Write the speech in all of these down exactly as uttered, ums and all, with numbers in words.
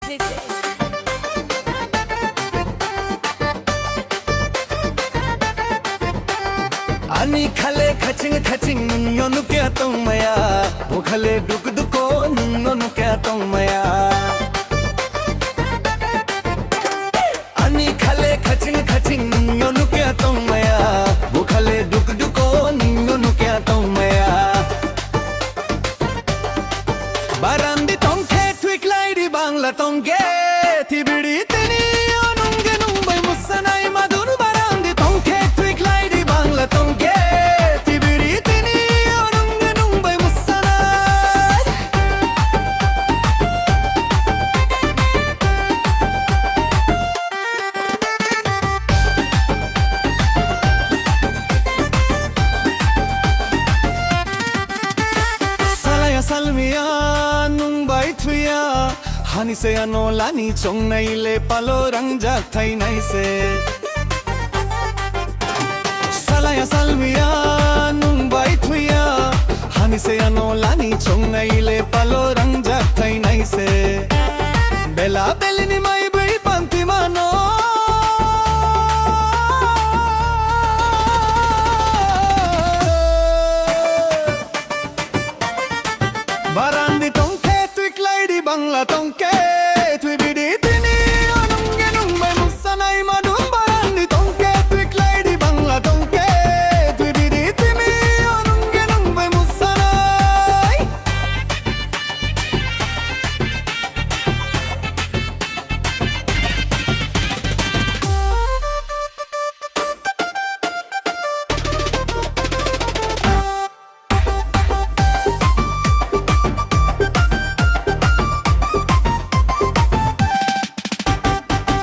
Ani khale khaching khaching nungno nukya tongmaya, bo khale duk duko nungno nukya tongmaya. Ani khale khaching khaching nungno nukya tongmaya, bo khale duk duko nungno nukya tongmaya. Barandi tongkhe twiklai di bangla tongkhe tibiri tini onungge nungbai musanai madun. Barandi tongkhe twiklai di bangla tongkhe tibiri tini onungge nungbai musanai. Salaya salmiya nung bai thuya, hani se ano lani chongnai le palo rangjak thainai se. Salaya salmiya nung bai thuya, hani se ano lani chongnai le palo rangjak thainai se. Bela belini mai bai panti mano. Barandi tongkhe twiklai di bangla tongkhe twibidi tini onungge nungbai musanai madun. Barandi tongkhe twiklai di bangla tongkhe twibidi tini onungge nungbai musanai.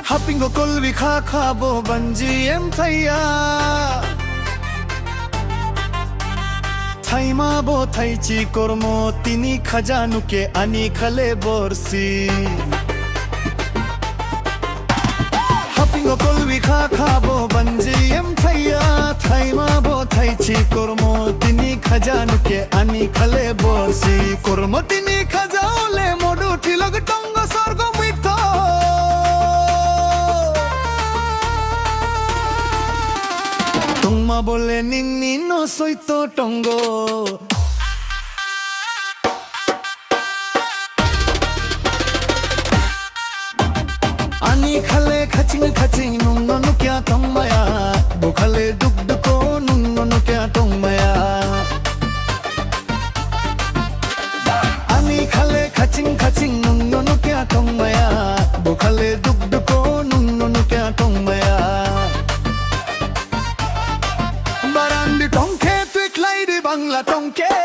Hapingo kolwi kha kha bo banji em thaiya. Thaima bo thaichi kormo tini khaja nuke ani khale borsi. Hapingo kolwi kha kha bo banji em thaiya. Thaima bo thaichi kormo tini khaja nuke ani khale borsi. Kormo tini khaja ole modu thilog tongo sorgo mwito. Tongma bole nini no soito tongo. Ani khale khaching khaching nungno nukya tongmaya, bo khale duk duko nungno nukya tongmaya. Ani khale khaching khaching nungno nukya tongmaya, bo khale duk duko nungno nukya tongmaya. Barandi tongkhe twi khlai di bangla tongkhe.